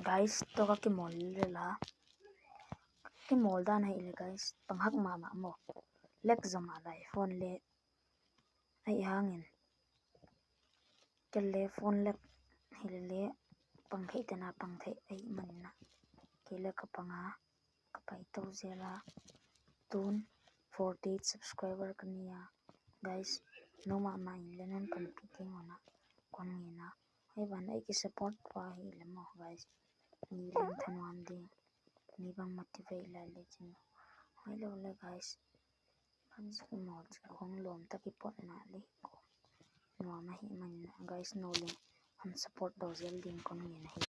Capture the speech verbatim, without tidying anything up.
Guys, to kakimol le la. Kimol dan ahile guys, panghak mama mo. Lag jom a lai phone le. Ahivangin. Kei le phone lag hile le pang thei tena pang thei ahi manin a. Kei le kapang a, kapai to jel a. Tun forty-eight subscriber kanei a. Guys, noma ma in le non panpi ding un a kon ngena. Hei ban ei ki support pa hile mo guys. Ni len thanom ding. Ni bang motivate la le chin. Hei lo le guys. Kan jik mo chi khong lom ta kipot na le ko. Noma hi man guys no le. Ham support do jel ding kon ngena hi.